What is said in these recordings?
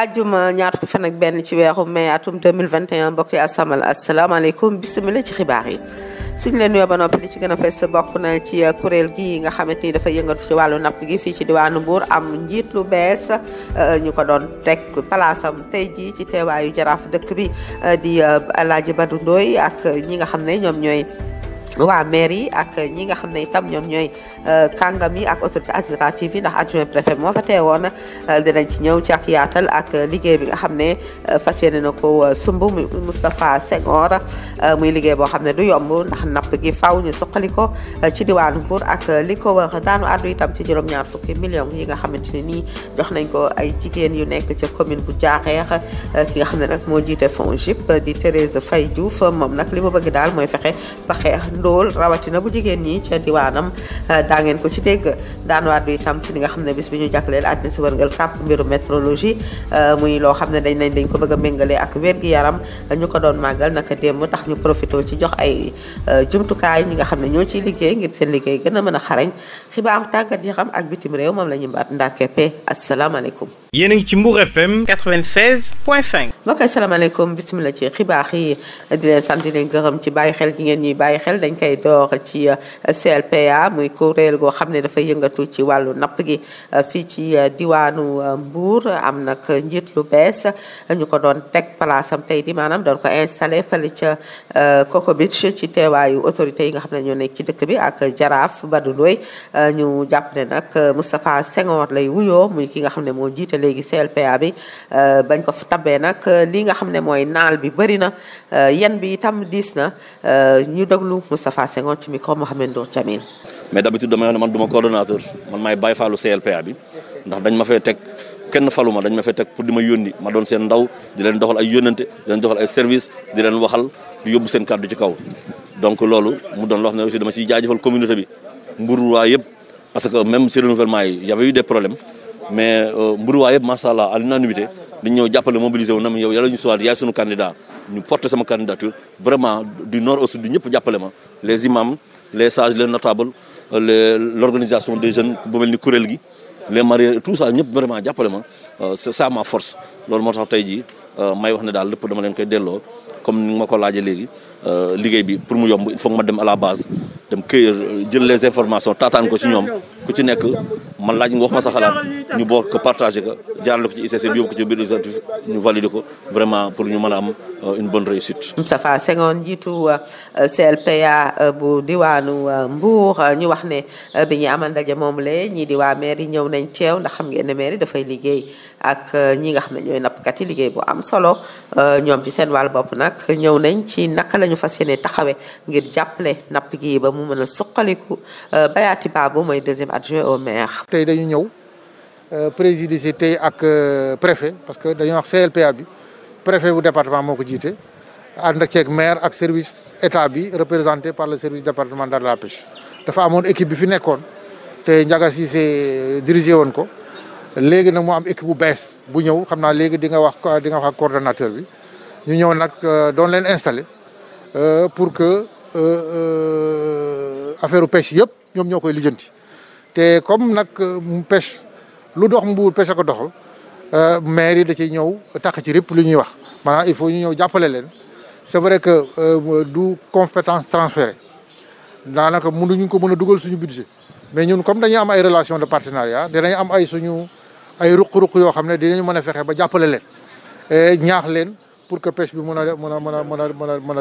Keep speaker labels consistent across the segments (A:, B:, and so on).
A: àjjuma ñaar fukki fan ak benn ci weeru mai atum 2021 mbokk yi asalaamaaleykum bisimilah ci xibaar yi. suñu leen nuyoo ba noppi li ci gën a fës bokk na ci kuréel gi nga xamante ni dafa yëngatu ci wàllu napp gi fii ci diwaanu Mbour am njiit lu bees ñu ko doon teg palaasam tey jii ci teewaayu jaraaf dëkk bi di Alaaji Badou Ndoye ak ñi nga xam ne ñoom ñooy waa mairie ak ñi nga xam ne itam ñoom ñooy kàngam yi ak autorité administrative yi ndax adjoint préfet moo fa teewoon dinañ ci ñëw ci ak yaatal ak liggéey bi nga xam ne fas yéene na ko sumb Moustapha Senghor muy liggéey boo xam ne du yomb ndax napp gi faw ñu suqali ko ci diwaanu Mbour ak li ko wër daanu àddu itam ci juróom-ñaar fukki millions yi nga xamante ne nii jox nañ ko ay jigéen yu nekk ca commune bu Diakher ki nga xam ne nag moo jiite FONGIP di Thérèse Faye Diouf moom nag li mu bëgg daal mooy fexe ba xeex ndóol rawatina bu jigéen ñi ca diwaanam daa ngeen ko ci dégg daan waat bi itam ci li nga xam ne bis bi ñu jagleel àddina si wërngal kàpp mbiru météorologie muy loo xam ne dañ ko bëgg a méngale ak wér-gi-yaram ñu ko doon màggal naka démb tax ñu profité ci jox ay jumtukaay ñi nga xam ne ñoo ciy liggéey ngir seen liggéey gën a mën a xarañ xibaaru tàggat yaram ak bitim réew moom la ñu mbaat ndàrkeppe asalaamaaleykum.
B: yéen a ngi ci Mbour FM 96.5.
A: mbokk yi asalaamaaleykum bisimilah ci xibaar yi di leen sant di leen gërëm ci bàyyi xel gi ngeen ñuy bàyyi xel dañ koy door ci CLPA muy kuréel goo xam ne dafay yëngatu ci wàllu napp gi fii ci diwaanu Mbour am nag njiit lu bees ñu ko doon teg palaasam tey di maanaam doon ko installé fële ca Coco Beach ci teewaayu autorités yi nga xam ne ñoo nekk ci dëkk bi ak jaraaf Badou Ndoye ñu jàpp ne nag Moustapha Senghor lay wuyoo muy ki nga xam ne moo jiite léegi CLPA bi bañ ko tabbee nag li nga xam ne mooy naal bi bëri na yan bi itam diis na ñu déglu Moustapha Senghor ci micro Mohamed Ndour Jamil.
C: mais d'habitude damay wax ne man duma coordonnateur man maay bàyyi faalu CLPA bi ndax dañ ma fay teg kenn faluma dañ ma fay teg pour di ma yónni ma doon seen ndaw di leen doxal ay yónnante di leen doxal ay service di leen waxal di yóbbu seen kàddu ci kaw donc loolu mu doon loo xam ne aussi dama ciy jaajëfal communauté bi Mbour yëpp parce que même si renouvellement yi y avait eu des problèmes mais Mbour yëpp macha allah à l'unanimité dañ ñëw jàppale mobiliser wu na ma yow yàlla ñu soit yaay sunu candidat ñu porter sama candidature vraiment du nord au sud du ñëpp jàppale ma les imams les sages les notables l'organisation des jeunes bu mel ni kuréel gi les mariés tout ça ñëpp vraiment jàppale ma c'est ça ma force loolu moo tax tey jii may wax ne daal lépp dama leen koy delloo comme ni ma ko laajee léegi liggéey bi pour mu yomb il faut que ma dem à la base dem cueillir jël les informations taataan ko ci ñoom ku ci nekk man laaj nga wax ma sa xalaat ñu bokk ko partagé ko jaarale ko ci ICC bi yóbbu ko ci biir exécutif ñu valider ko vraiment pour ñu mën a am une bonne réussite.
A: Moustapha Senghor njiitu CLPA bu diwaanu Mbour ñu wax ne bi ñuy amal ndaje moom la ñii di waa maire yi ñëw nañ teew ndax xam ngeen ne maire yi dafay liggéey ak ñi nga xam ne ñooy nappkat yi liggéey bu am solo ñoom ci seen wàllu bopp nag ñëw nañ ci naka la ñu fas yéene taxawee ngir jàppale napp gi ba mu mën a suqaliku Bayati Babou mooy deuxième adjoint au maire.
D: tey dañu ñëw présider si tey ak préfet parce que dañoo wax CLPA bi préfet bu département moo ko jiite ànd ak ceeg maire ak service état bi représenté par le service départemental de la pêche. dafa amoon équipe bi fi nekkoon te Ndiaga Cissé dirigé woon ko léegi nag mu am équipe bu bees bu ñëw xam naa léegi di nga wax ak coordonnateur bi ñu ñëw nag doon leen installé pour que affaire pêche yëpp ñoom ñoo koy lijjanti. te comme nag pêche lu dox Mbour pêche a ko doxal maire yi da ciy ñëw tax ci répp lu ñuy wax maanaam il faut ñu ñëw jàppale leen c'est vrai que du compétence transférée daanaka mënuñu ko mën a dugal suñu budget mais ñun comme dañuy am ay relation de partenariat dinañ am ay ruq-ruq yoo xam ne dinañu mën a fexe ba jàppale leen ñaax leen pour que pêche bi mën a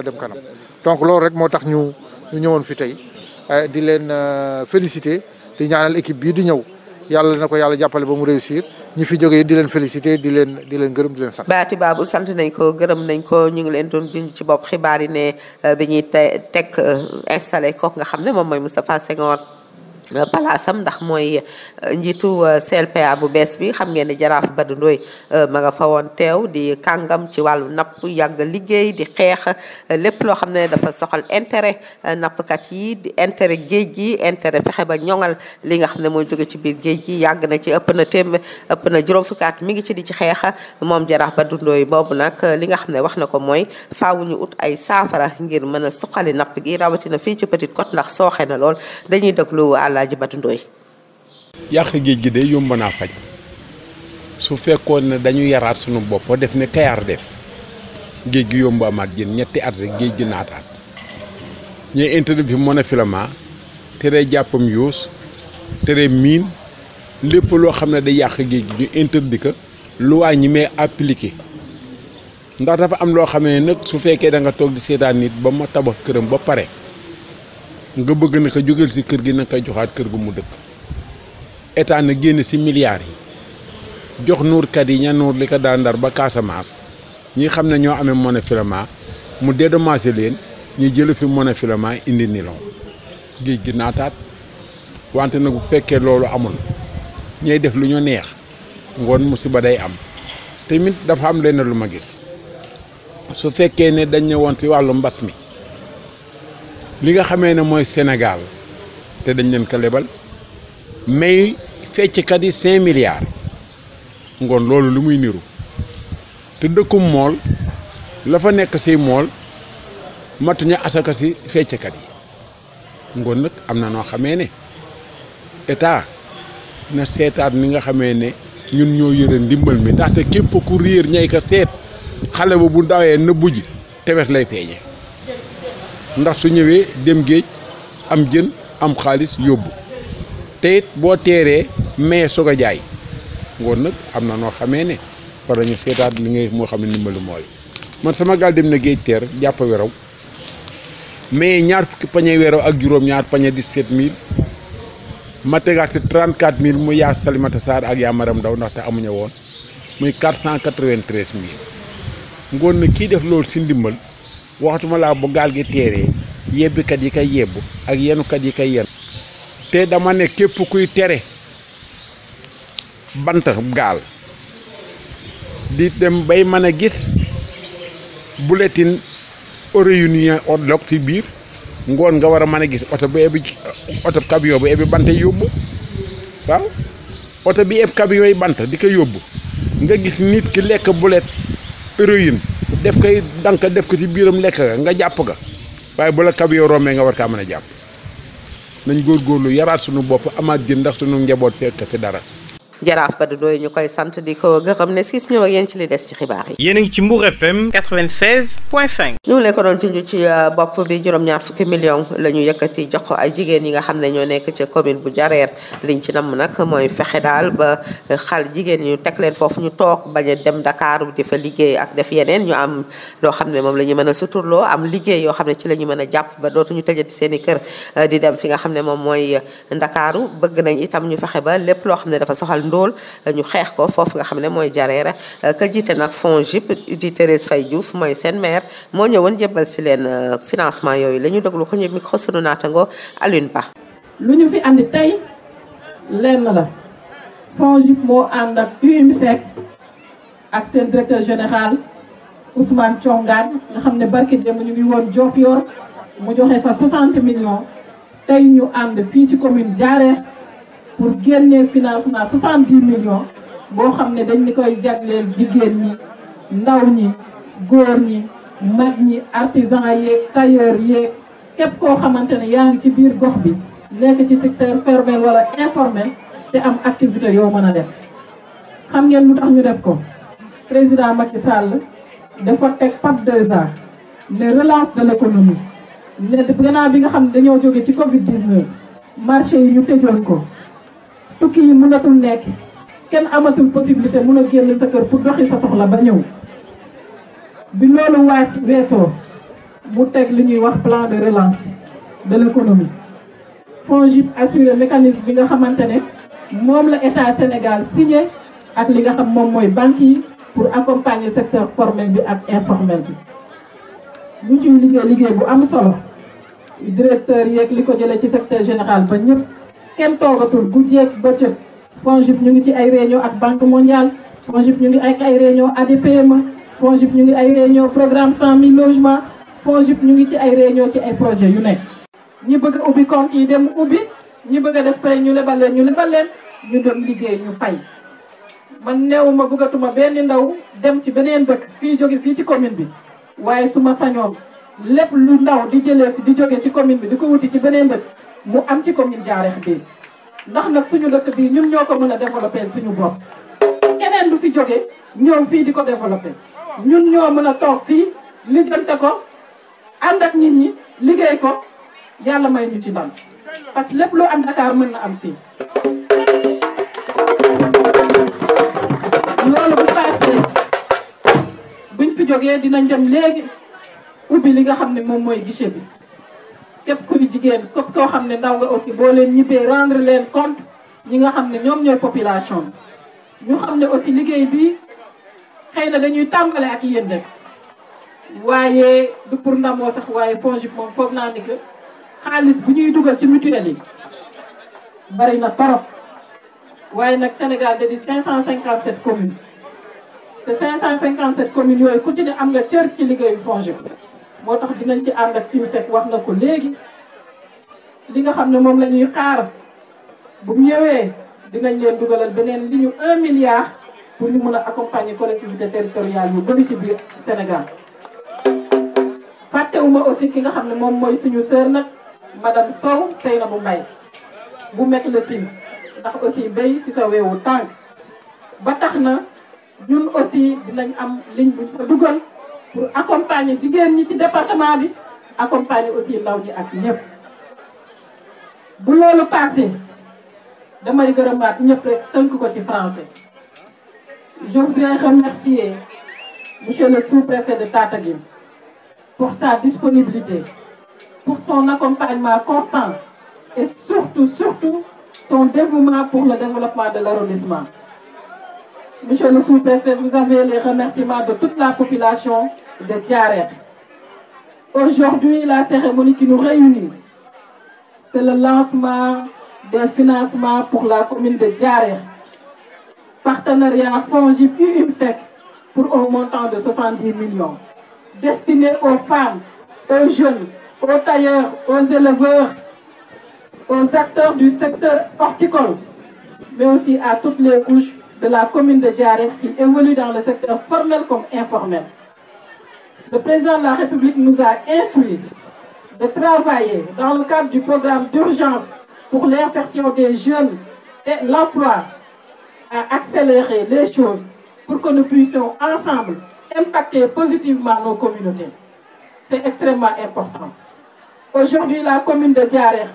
D: dem kanam donc loolu rek moo tax ñu ñëwoon fi tey di leen féliciter di ñaanal équipe bii di ñëw yàlla na ko yàlla jàppale ba mu réussir ñi fi jógee di leen féliciter di leen gërëm di leen sant.
A: Bayati Babou sant nañ ko gërëm nañ ko ñu ngi leen doon junj ci bopp xibaar yi ne bi ñuy teg installé kooku nga xam ne moom mooy Moustapha Senghor palaasam ndax mooy njiitu CLPA bu bees bi xam ngeen ne jaraaf Badou Ndoye ma nga fa woon teew di kàngam ci wàllu napp yàgg liggéey di xeex lépp loo xam ne dafa soxal intérêt nappkat yi di intérêt géej gi intérêt fexe ba ñoŋal li nga xam ne mooy jóge ci biir géej gi yàgg na ci ëpp na juróom fukki at mi ngi ci di ci xeex moom jaraaf Badou Ndoye boobu nag li nga xam ne wax na ko mooy faaw ñu ut ay saafara ngir mën a suqali napp gi rawatina fii ci Petite Côte ndax sooxe na lool dañuy déglu Alaaji Badou Ndoye.
E: yàq géej gi de yomb naa faj su fekkoon ne dañu yaraat suñu bopp def ne Kayar def géej gi yomb amaat jën ñetti at rek géej gi naataat ñuy interdit fi monofilament tere jàppam yoos tere miin lépp loo xam ne day yàq géej gi ñu interdit ko loi ñi may appliqué ndax dafa am loo xam ne nag su fekkee da nga toog di seetaan nit ba ma tabax këram ba pare nga bëgg na ko jógeel si kër gi na koy joxaat kër gu mu dëkk état na génn si milliards yi jox nuurkat yi ña nuur li ko daan Ndar ba Casamance ñi xam ne ñoo amee monofilament mu dédommagé leen ñu jël fi monofilament indi nilon géej gi naataat wante nag bu fekkee loolu amul ñay def lu ñu neex ngoon musiba day am tamit dafa am lenn lu ma gis su fekkee ne dañ ne woon ci wàllu mbas mi li nga xamee ne mooy Sénégal te dañ leen ko lebal mais fecckat yi 5 milliards ngoon loolu lu muy niru te dëkkum mool la fa nekk ci mool matuñu asaka ci fecckat yi ngoon nag am na noo xamee ne état na seetaat ni nga xamee ne ñun ñoo yëre ndimbal mi ndaxte képp ku réer ñay ko seet xale bu dawee nëbbu ji tefes lay feeñe ndax su ñëwee dem géej am jën am xaalis yóbbu te it boo teeree mais soog a jaay ngoon nag am na noo xamee ne war nañu seetaat li ngay moo xam ne ndimbalu mooy man sama gaal dem na géej teer jàpp weraw mais ñaar fukki pañe weraw ak juróom ñaar pañe 17000 ma tegaat si 34000 mu yaa Salimata Sarr ak yaa Maram Ndaw ndaxte amuñu woon muy 493000 ngoon na kii def loolu si ndimbal waxtuma laa bu gaal gi teeree yebbikat yi koy yebbu ak yenukat yi koy yen te dama ne képp kuy tere bant gaal di dem bay mën a gis bulletin réunion odlog ci biir ngoon nga war a mën a gis oto bu ebbi oto camion bu ebbi bante yóbbu waaw oto bi eb camion yi bant di ko yóbbu nga gis nit ki lekk bulet héroïne def koy danka def ko ci biiram lekk nga jàpp ga waaye bu la camion rombee nga war kaa mën a jàpp nañ góorgóorlu yaraat sunu bopp amaat jën ndax sunu njaboot fekk fi dara.
A: Jaraaf Badou Ndoye ñu koy sant di ko gërëm ne si ñëw ak yéen ci li des ci xibaar yi.
B: yéen a ngi ci Mbour FM 96.5.
A: ñu ngi leen ko doon junj ci bopp bi juróom-ñaar fukki million la ñu yëkkati jox ko ay jigéen yi nga xam ne ñoo nekk ca commune bu Jareer liñ ci namm nag mooy fexe daal ba jigéen ñi ñu teg leen foofu ñu toog bañ a dem Dakar di fa liggéey ak def yeneen ñu am loo xam ne moom la ñu mën a suturloo am liggéey yoo xam ne ci la ñu mën a jàpp ba dootuñu tëjati seen i kër di dem fi nga xam ne moom mooy Ndakaaru bëgg nañ itam ñu fexe ba lépp loo xam ne dafa soxal ndóol ñu xeex ko foofu nga xam ne mooy Jareer ka jiite nag FONGIP di Thérèse Faye Diouf mooy seen maire moo ñëwoon jëbbal si leen financement yooyu la ñu déglu ko ñu micro sunu naatango Alioune Ba.
F: lu ñu fi andi tey lenn la FONGIP moo ànd ak UMSEC ak seen directeur général Ousmane Thiongaan nga xam ne barki démb ñu ngi woon Diofior mu joxe fa 60 millions tey ñu ànd fii ci commune Jareer pour génnee financement 70 millions boo xam ne dañ ni koy jagleel jigéen ñi ndaw ñi góor ñi mag ñi artisan yeeg tailleur yeeg képp koo xamante ne yaa ngi ci biir gox bi nekk ci secteur formel wala informel te am activité yoo mën a def. xam ngeen lu tax ñu def ko président Macky Sall dafa teg PAP 2A ne relance de l'économie ne gannaaw bi nga xam ne dañoo jóge ci Covid 19 marché yi ñu tëjoon ko. tukki yi mënatul nekk kenn amatul possibilité mën a génn sa kër pour doxi sa soxla ba ñëw bi loolu weesoo mu teg li ñuy wax plan de relance de l'économie FONGIP assuré mécanisme bi nga xamante ne moom la état Sénégal signé ak li nga xam moom mooy banque yi pour accompagner secteur formel bi ak informel bi ñu ciy liggéey bu am solo directeur yeeg li ko jëlee ci secteur général ba ñëpp kenn toogatul guddeeg bëccëg FONGIP ñu ngi ci ay réunion ak Banque mondiale FONGIP ñu ngi ay réunion ADPME FONGIP ñu ngi ay réunion programme 100 000 logements FONGIP ñu ngi ci ay réunion ci ay projet yu nekk ñi bëgg a ubbi compte yi dem ubbi ñi bëgg a def prêt ñu lebal leen ñu dem liggéey ñu fay man neewuma bëggatuma benn ndaw dem ci beneen dëkk fii ci commune bi waaye su ma sañoon lépp lu ndaw di jëlee fi di jóge ci commune bi di ko wuti ci beneen dëkk mu am ci commune Jareer bi ndax nag suñu dëkk bi ñun ñoo ko mën a développer suñu bopp keneen du fi jóge ñëw fii di ko développé ñun ñoo mën a toog fii lijjante ko ànd ak nit ñi liggéey ko yàlla may ñu ci ndam parce que lépp lu am Dakar mën na am fii. loolu bu passé buñ fi jógee dinañ dem léegi ubbi li nga xam ne moom mooy guichet bi képp kuy jigéen képp koo xam ne ndaw nga aussi boo leen ñibbee rendre leen compte ñi nga xam ne ñoom ñooy population bi ñu xam ne aussi liggéey bi xëy na dañuy tàmbale ak yéen rek waaye du pour ndamoo sax waaye FONGIP moom foog naa ni que xaalis bu ñuy dugal ci mutuelle yi bari na torop waaye nag Sénégal da di 557 communes te 557 communes yooyu ku ci ne am nga cër ci liggéeyu FONGIP moo tax dinañ ci ànd ak UNICEF wax na ko léegi li nga xam ne moom la ñuy xaar bu mu ñëwee dinañ leen dugalal beneen li ñu 1 milliard pour ñu mën a accompagner collectivité territoriale yu bëri ci biir Sénégal. fàttewuma aussi ki nga xam ne moom mooy suñu sœur nag madame Sow Seynabou Mbaye bu mekk la Sine ndax aussi béy ci sa weewu tànk ba tax na ñun aussi dinañ am ligne bu fa dugal pour accompagner jigéen ñi ci département bi accompagner aussi ndaw ñi ak ñëpp. bu loolu passé damay gërëmaat ñëpp rek tënk ko ci français. Je voudrais remercier monsieur le sous-préfet de Tataguine pour sa disponibilité, pour son accompagnement constant et surtout son dévouement pour le développement de l'arrondissement. Monsieur le sous-préfet, vous avez les remerciements de toute la population de Diarère. Aujourd'hui, la cérémonie qui nous réunit, c'est le lancement des financements pour la commune de Diarère. Partenariat FONGIP UNICEF pour un montant de 70 millions, destiné aux femmes, aux jeunes, aux tailleurs, aux éleveurs, aux acteurs du secteur horticole, mais aussi à toutes les couches de la commune de Diarère qui évoluent dans le secteur formel comme informel. Le président de la République nous a instruit de travailler dans le cadre du programme d'urgence pour l'insertion des jeunes et l'emploi à accélérer les choses pour que nous puissions ensemble impacter positivement nos communautés. C'est extrêmement important. Aujourd'hui, la commune de Diarère,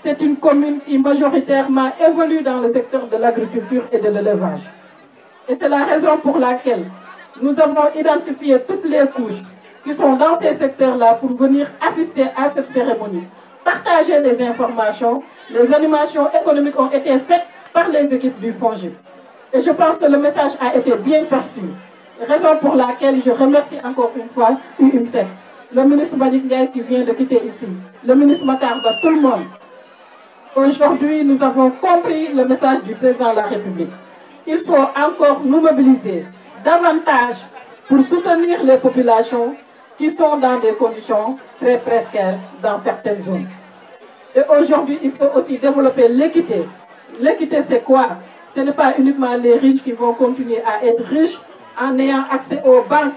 F: c'est une commune qui majoritairement évolue dans le secteur de l'agriculture et de l'élevage. Et c'est la raison pour laquelle nous avons identifié toutes les couches qui sont dans ces secteurs-là pour venir assister à cette cérémonie, partager les informations. Les animations économiques ont été faites par les équipes du FONGIP. Et je pense que le message a été bien perçu. Raison pour laquelle je remercie encore une fois UNICEF, le ministre Madick Ndiaye qui vient de quitter ici, le ministre Matarba, tout le monde. Aujourd'hui, nous avons compris le message du président de la République. Il faut encore nous mobiliser davantage pour soutenir les populations qui sont dans des conditions très précaires dans certaines zones. Et aujourd'hui, il faut aussi développer l'équité. L'équité, c'est quoi? Ce n'est pas uniquement les riches qui vont continuer à être riches en ayant accès aux banques.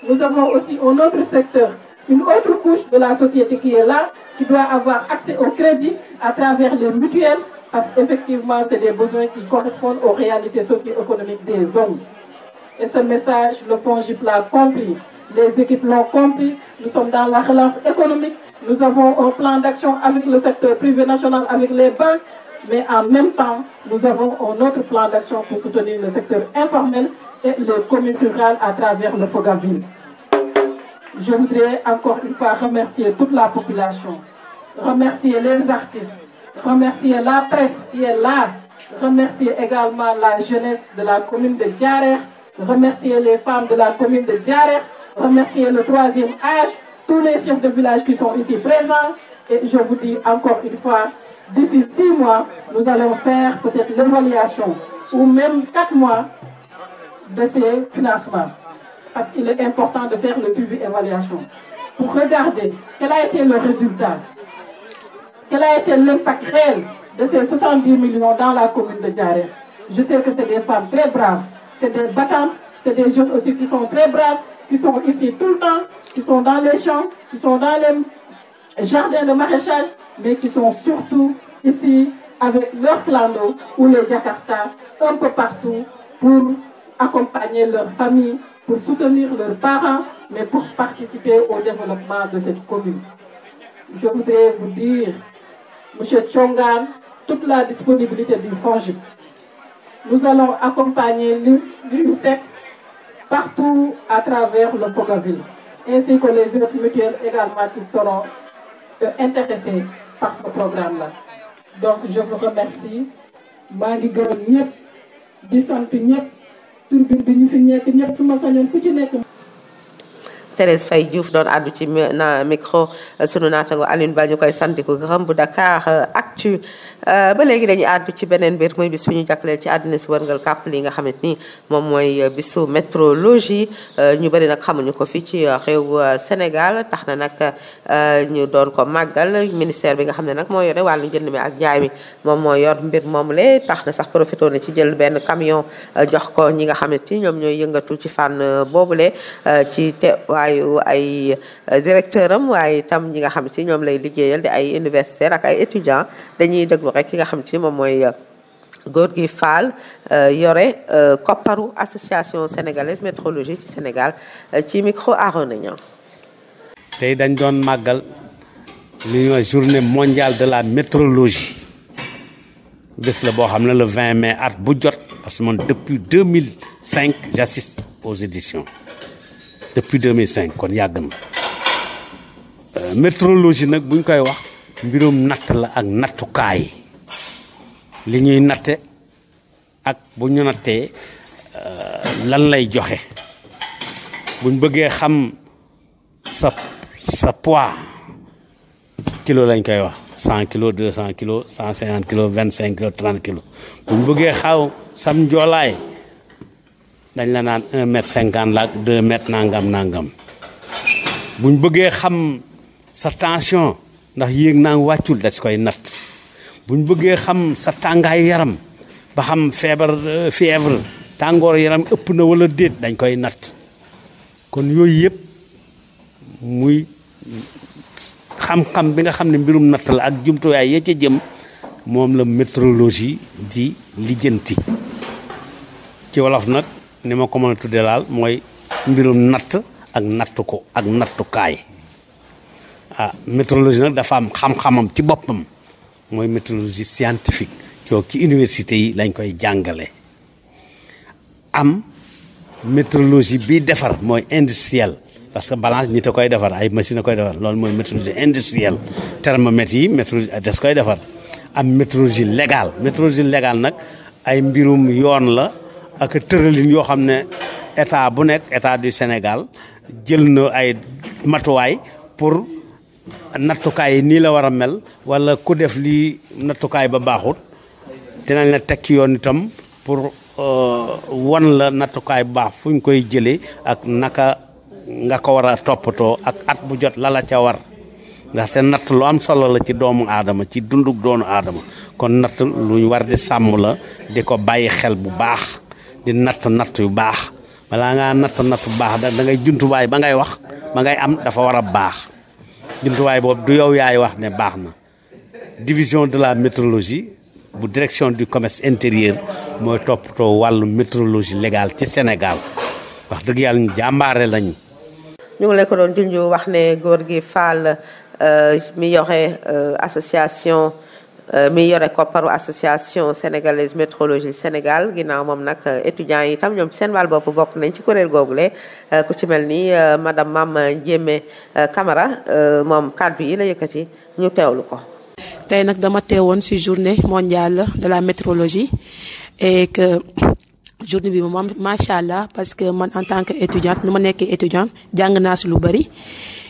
F: Nous avons aussi un autre secteur, une autre couche de la société qui est là, qui doit avoir accès au crédit à travers les mutuelles, parce qu'effectivement, c'est des besoins qui correspondent aux réalités socio-économiques des zones. Et ce message, le FONGIP l'a compris, les équipes l'ont compris. Nous sommes dans la relance économique. Nous avons un plan d'action avec le secteur privé national, avec les banques. Mais en même temps, nous avons un autre plan d'action pour soutenir le secteur informel et les communes rurales à travers le Fogaville. Je voudrais encore une fois remercier toute la population, remercier les artistes, remercier la presse qui est là, remercier également la jeunesse de la commune de Diarère, remercier les femmes de la commune de Diarère, remercier le 3e âge, tous les chefs de village qui sont ici présents. Et je vous dis encore une fois, d'ici 6 mois, nous allons faire peut-être l'évaluation ou même 4 mois de ces financements. Parce qu'il est important de faire le suivi-évaluation pour regarder quel a été le résultat, quel a été l'impact réel de ces 70 millions dans la commune de Diarère. Je sais que c'est des femmes très braves, c'est des battantes, c'est des jeunes aussi qui sont très braves, qui sont ici tout le temps, qui sont dans les champs, qui sont dans les jardins de maraîchage, mais qui sont surtout ici avec leurs clando ou les Jakarta un peu partout pour accompagner leurs familles, pour soutenir leurs parents, mais pour participer au développement de cette commune. Je voudrais vous dire, M. Tchongan, toute la disponibilité du FONGIP. Nous allons accompagner l'UNICEF partout à travers le Pogaville, ainsi que les autres mutuelles également qui seront intéressés par ce programme-là. Donc je vous remercie. maa ngi gërëm ñëpp di sant ñëpp tur bi ñu fi nekk ñëpp su ma sañoon ku ci nekk.
A: Thérèse Faye Diouf doon àddu ci micro sunu naataango Alioune Ba ñu koy sant ko gërëm bu Dakar Actu. Ba léegi dañuy àddu ci beneen mbir muy bis bi ñu jagleel ci àddina si wërngal kàpp li nga xamante ni moom mooy bisu métrologie ñu bëri nag xamuñu ko fii ci réew Sénégal tax na nag ñu doon ko màggal ministère bi nga xam ne nag moo yore wàllu njënd mi ak jaay mi moom moo yor mbir moom le tax na sax profité na ci jël benn camion jox ko ñi nga xamante ni ñoom ñooy yëngatu ci fànn boobule ci teewaayu ay directeur am waaye itam ñi nga xamante ni ñoom lay liggéeyal di ay universitaires ak ay étudiants dañuy déglu rek ki nga xam ci moom mooy Gorgui Fall yore kopparu association sénégalaise métrologie ci Sénégal ci micro Arona Niang.
G: tey dañ doon màggal li ñuy wax journée mondiale de la métrologie bés la boo xam ne le 20 mai at bu jot parce que man depuis 2005 j'assiste aux éditions depuis 2005 kon yàgg na métrologie nag buñ koy wax mbirum natt la ak nattukaay li ñuy natte ak bu ñu nattee lan lay joxe buñ bëggee xam sa poids kilo lañ koy wax 100 kilos 200 kilos 150 kilos 25 kilos 30 kilos buñ bëggee xaw sam njoolaay dañ la naan 1 mètre 50 la ak 2 mètres nangam buñ bëggee xam sa tension ndax yéeg naa wàccul das koy natt bu ñu bëggee xam sa tàngaay yaram ba xam fièvre tàngoor yaram ëpp na wala déet dañ koy natt kon yooyu yëpp muy xam-xam bi nga xam ne mbirum natt la ak jumtuwaay ya ca jëm moom la métrologie di lijjanti ci wolof nag ni ma ko mën a tuddee laal mooy mbirum natt ak nattu ko ak nattukaay métrologie nag dafa am xam-xamam ci boppam mooy métrologie scientifique yow ci université yi lañ koy jàngale am métrologie bi defar mooy industriel parce que balance nit a koy defar ay machine a koy defar loolu mooy métrologie industrielle thermomètre yi métrologie des koy defar am métrologie légale nag ay mbirum yoon la ak tëralin yoo xam ne état bu nekk état du Sénégal jël na ay matuwaay pour nattukaay yi nii la war a mel wala ku def lii nattukaay ba baaxut dinañ la teg ci yoon itam pour wan la nattukaay bu baax fu ñu koy jëlee ak naka nga ko war a toppatoo ak at bu jot la ca war ndaxte natt lu am solo la ci doomu aadama ci dunduk doomu aadama kon natt lu ñu war di sàmm la di ko bàyyi xel bu baax di natt yu baax balaa ngaa natt bu baax da ngay jumtuwaay ba ngay wax ba ngay am dafa war a baax jumtuwaay boobu du yow yaay wax ne baax na division de la métrologie bu direction du commerce intérieur mooy toppatoo wàllu métrologie légale ci Sénégal wax dëgg yàlla ñu jàmbaare lañu.
A: ñu ngi la ko doon junj wax ne Gorgui Fall mi yore association mi yore kopparu association sénégalaise métrologie Sénégal ginnaaw moom nag étudiants yi itam ñoom ci seen wàll bopp bokk nañ ci kuréel googule ku ci mel ni madame Mame Ndiémé Camara moom kàddu yi la yëkkati ñu teewlu ko.
H: tey nag dama teewoon ci journée mondiale de la métrologie et que journée bi moom macha allah parce que man en tant que étudiante nu ma nekkee étudiante jàng naa ci lu bari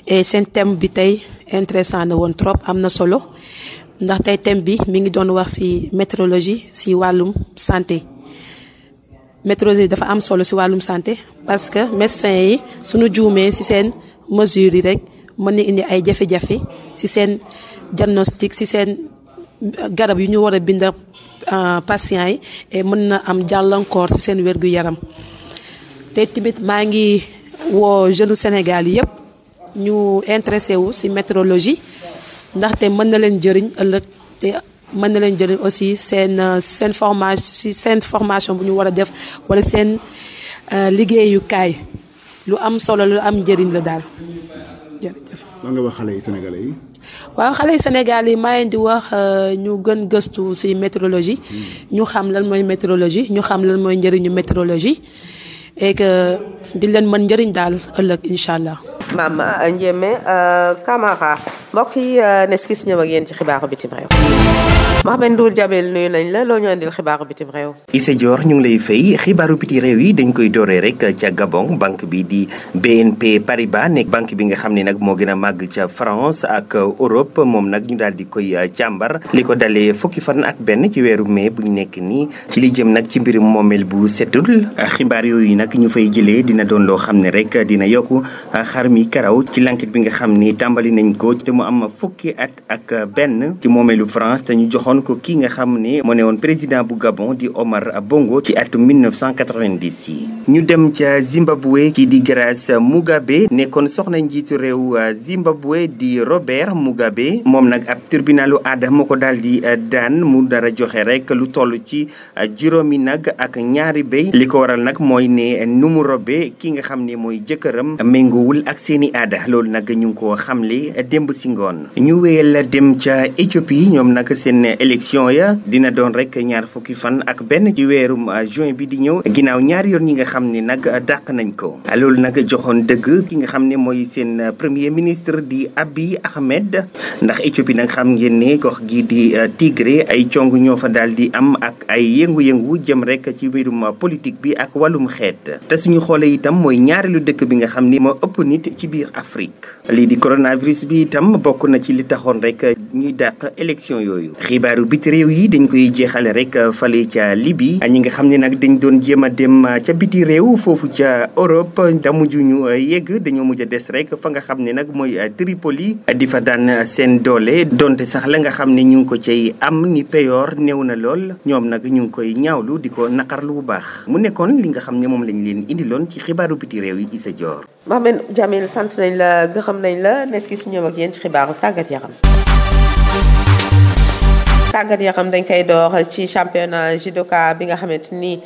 H: et seen thème bi tey intéressant na woon trop am na solo. ndax tey thème bi mi ngi doon wax ci métrologie ci wàllum santé métrologie dafa am solo ci wàllum santé parce que médecins yi suñu juumee ci seen mesures yi rek mën na indi ay jafe-jafe ci seen diagnostic ci seen garab yu ñu war a bind patients yi et mën na am jàllankoor ci seen wér-gu-yaram te tamit maa ngi woo jeunes Sénégal yépp ñu intéressé wu ci métrologie ndaxte mën na leen jëriñ ëllëg te mën na leen jëriñ aussi seen formation bu ñu war a def wala seen liggéeyukaay lu am solo lu am njëriñ la daal jërëjëf.
I: lan nga wax xale yi sénégalais yi.
H: waaw xale yi Sénégal yi maa leen di wax ñu gën gëstu ci météorologie ñu xam lan mooy météorologie ñu xam lan mooy njëriñu météorologie et que di leen mën njëriñ daal ëllëg incha allah.
A: Mame Ndiémé Camara mbokk yi nes gis ñëw ak yéen ci xibaaru bitim réew. Mohamed Ndour Jamil nuyu nañ la loo ñu andil xibaaru bitim réew.
J: Issa Dior ñu ngi lay fay xibaaru biti réew yi dañ koy dooree rek ca Gabon banque bi di BNP Paribas nekk banque bi nga xam ne nag moo gën a màgg ca France ak Europe moom nag ñu daal di koy càmbar li ko dalee fukki fan ak benn ci weeru mai bu ñu nekk nii ci li jëm nag ci mbirum moomeel bu setul xibaar yooyu nag ñu fay jëlee dina doon loo xam ne rek dina yokku xar mi karaw ci l'enquête bi nga xam ni tàmbali nañ ko te mu am fukki at ak benn ci moomeelu France te ñu joxoon ko kii nga xam ne moo ne woon président bu Gabon di Omar Bongo ci atum 1990 yi ñu dem ca Zimbabwe kii di Grace Mugabe nekkoon soxna njiitu réew Zimbabwe di Robert Mugabe moom nag ab tribunalu aada moo ko daal di daan mu dara joxe rek lu toll ci juróomi nag ak ñaari béy li ko waral nag mooy ne nu mu robe ki nga xam ne mooy jëkkëram méngoowul ak seeni aada loolu nag ñu ngi ko xamle démb si ngoon ñu wéyal dem ca Éthiopie ñoom nag seen élection ya dina doon rek ñaar fukki fan ak benn ci weerum juin bi di ñëw ginnaaw ñaari yoon ñi nga xam ne nag dàq nañ ko loolu nag joxoon dëgg ki nga xam ne mooy seen premier ministre di Abiy Ahmed ndax Éthiopie nag xam ngeen ne gox gi di Tigré ay cong ñoo fa daal di am ak ay yëngu-yëngu jëm rek ci mbirum politique bi ak wàllum xeet te suñu xoolee itam mooy ñaareelu dëkk bi nga xam ni moo ëpp nit ci biir Afrique lii di coronavirus bi itam bokk na ci li taxoon rek ñuy dàq élection yooyu xibaaru biti réew yi dañ koy jeexale rek fale ca Libye ñi nga xam ne nag dañ doon jéem a dem ca biti réew foofu ca Europe da mujj ñu yegg dañoo mujj a des rek fa nga xam ne nag mooy Tripoli di fa daan seen doole donte sax la nga xam ne ñu ngi ko cay am ni peyoor néew na lool ñoom nag ñu ngi koy ñaawlu di ko naqarlu bu baax mu nekkoon li nga xam ne moom lañ leen indiloon ci xibaaru biti réew yi Issa Dior.
A: Mohamed Jamil sant nañ la gërëm nañ la nes ki su ñëw ak yéen ci xibaaru tàggat yaram. tàggat yaram dañ koy door ci championnat judoka bi nga xamante ni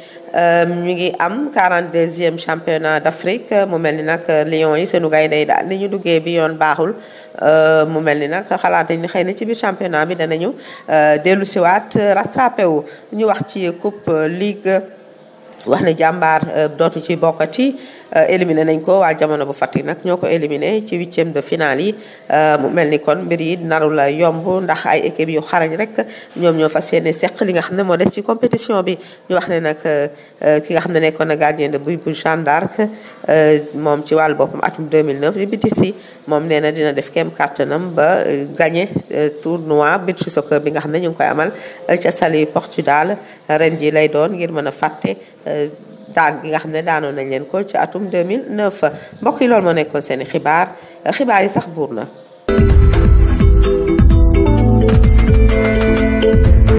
A: ñu ngi am 42e championnat d'Afrique mu mel ni nag Lions yi seenu gaynde yi daal ni ñu duggee bi yoon baaxul mu mel ni nag xalaat nañ ni xëy na ci biir championnat bi danañu dellu siwaat rattrapé wu ñu wax ci coupe ligue wax ne jàmbaar dootu ci bokkati éliminé nañ ko waa jamono bu Fatick nag ñoo ko éliminé ci 8e de finale yi mu mel ni kon mbir yi naru la yomb ndax ay équipe yu xarañ rek ñoom ñoo fas yéene seq li nga xam ne moo des ci compétition bi ñu wax ne nag ki nga xam ne nekkoon na gardien de but bu Jeanne d'Arc moom ci wàllu boppam atum 2009 bi BTC moom nee na dina def kem kàttanam ba gagné tournoi beach soccer bi nga xam ne ñu ngi koy amal ca Saly Portugal ren ji lay doon ngir mën a fàtte daan gi nga xam ne daanoon nañ leen ko ci atum 2009 mbokk yi loolu moo nekkoon seen i xibaar yi sax buur na.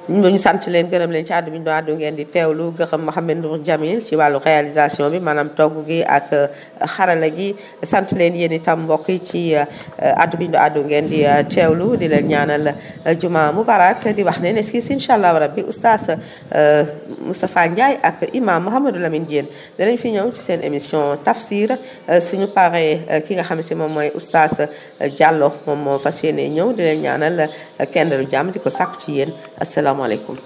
A: ñu sant leen gërëm leen ci àddu bi ñu doon àddu ngeen di teewlu gërëm Mohamed Ndour Jamil ci wàllu réalisation bi maanaam togg gi ak xarala gi sant leen yéen itam mbokk yi ci àddu bi ñu doon àddu ngeen di teewlu di leen ñaanal juma mubarak di wax ne ne si incha allah rabbi oustaz Moustapha Ndiaye ak imam Mouhamadou Lamine Diène danañ fi ñëw ci seen émission tafsir suñu paree ki nga xam ne moom mooy oustaz Diallo moom moo fas yéene ñëw di leen ñaanal kenn lu jàmm di ko sàkku ci yéen asalaamaaleykum